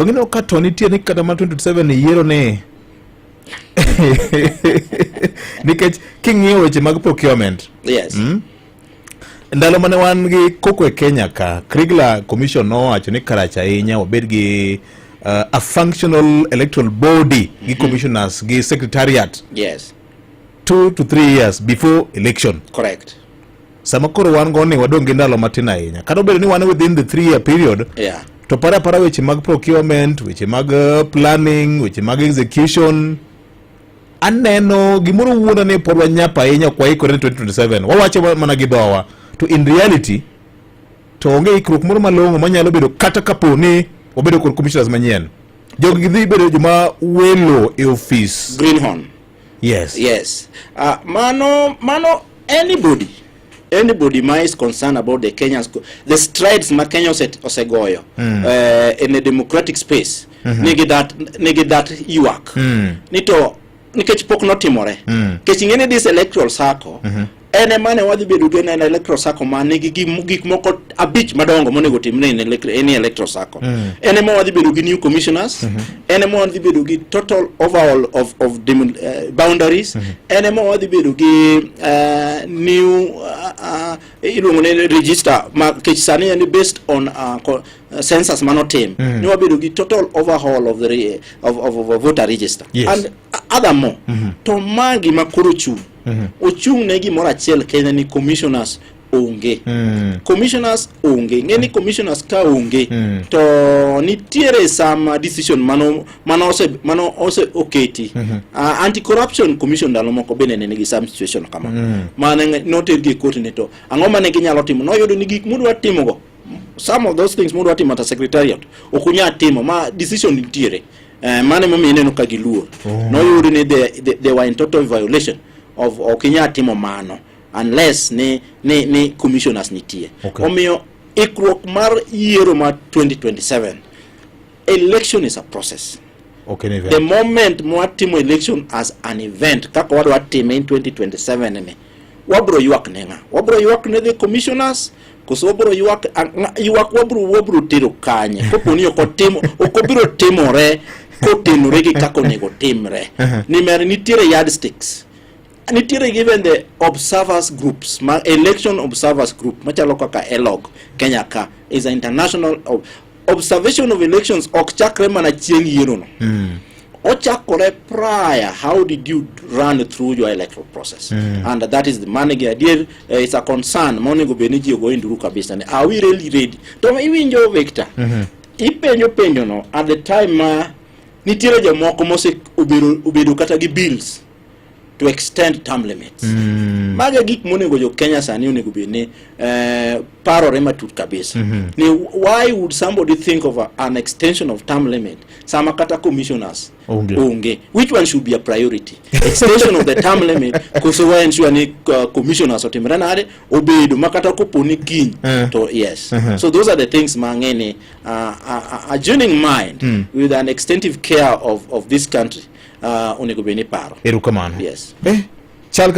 Gineno ka to nitie ni kata ma 2027 yiero ni nikech king'iyo weche mag procurement. Ndalo mane wan gi koko e Kenya ka, Kriegler Commission nowacho ni karach ahinya wabed gi a functional electoral body gi commissioners gi secretariat 2 to 3 years before election. Sama koro wan go ni wadong' gi ndalo matin ahinya, kata obedo ni wan within the 3-year period, to para apara weche mag procurement, weche mag planning, weche mag execution, aneno gimoro wuonda ni pod wanyap ahinya, ok waikore ne 2027. Wawacho mana gi dhowa, to in reality to onge ikruok moro malong'o manyalo bedo. Kata kapo ni wabedo kod commissioners manyien, jogi dhi bedo joma welo e ofis. Greenhorn. Yes. Yes. Mano anybody ma is concerned about the Kenyans, the strides ma Kenya osegoyo in a democratic space, nigi that ywak ni to nikech pok notimore. Nikech ing'e ni this electoral cycle en ema ne wadhi bedo gi en electoral cycle ma nigi gik moko abich madongo monego timre in any electoral cycle. En ema wadhi bedo gi new commissioners, en ema wadhi bedo gi total overhaul of boundaries, en ema wadhi bedo gi new iluongo ni register ma kech sani en based on census manotim, ni wabedo gi total overhaul of the re, of voter register and other more. To ma gima koro chung' ochung' ne gimoro achiel kende, ni commissioners onge. Commissioners onge. Ng'e ni commissioners ka onge, to nitiere some decision mano ose oketi. Anti corruption commission ndalo moko bende ne nigi some situation kama mane notergi e court ni to ang'o mane ginyalo timo. Noyudo ni gik mudwa timogo, some of those things mudwa timo at a secretariat, ok unyal timo ma decision nitiere. Mano emomiyo ineno ka giluor. Noyud ni they were in total violation of ok inyal timo mano unless ni commissioners nitie. Omiyo ikruok mar yiero mar 2027, election is a process. Ni The moment mwatimo election as an event kaka wadwa time in 2027 ni, wabro ywak ne ng'a? Wabro ywak ne the commissioners koso wabro ywak ywak wabro tero kanye kopo ni ok otimo, ok obiro timore kotenore gi kaka onego timre? Nimar nitiere yardsticks, nitiere even the observers groups ma election observers group machalo kaka ELOG Kenya ka is an international observation of elections. Ok chakre mana chieng' yiero no, ochakore prior. How did you run through your electoral process? And that is the money. Adier, it's a concern ma onego bed ni ji ogoye nduru kabisa ni are we really ready? To iwinjo, Victor, ipenjo penjo no at the time ma nitiere jomoko mose obedo kata gi bills to extend term limits. Mago e gik monego jo Kenya sani onego bed ni parore matut kabisa ni why would somebody think of an extension of term limit sama kata commissioners Onge. onge? Which one should be a priority, extension of the term limit koso wa ensure ni commissioners otimre nade obedo ma kata kopo ni kiny to yes? So those are the things ma ang'e ni a genuine mind with an extensive care of this country onego bed ni paro. Erokamano. Yes. Chal.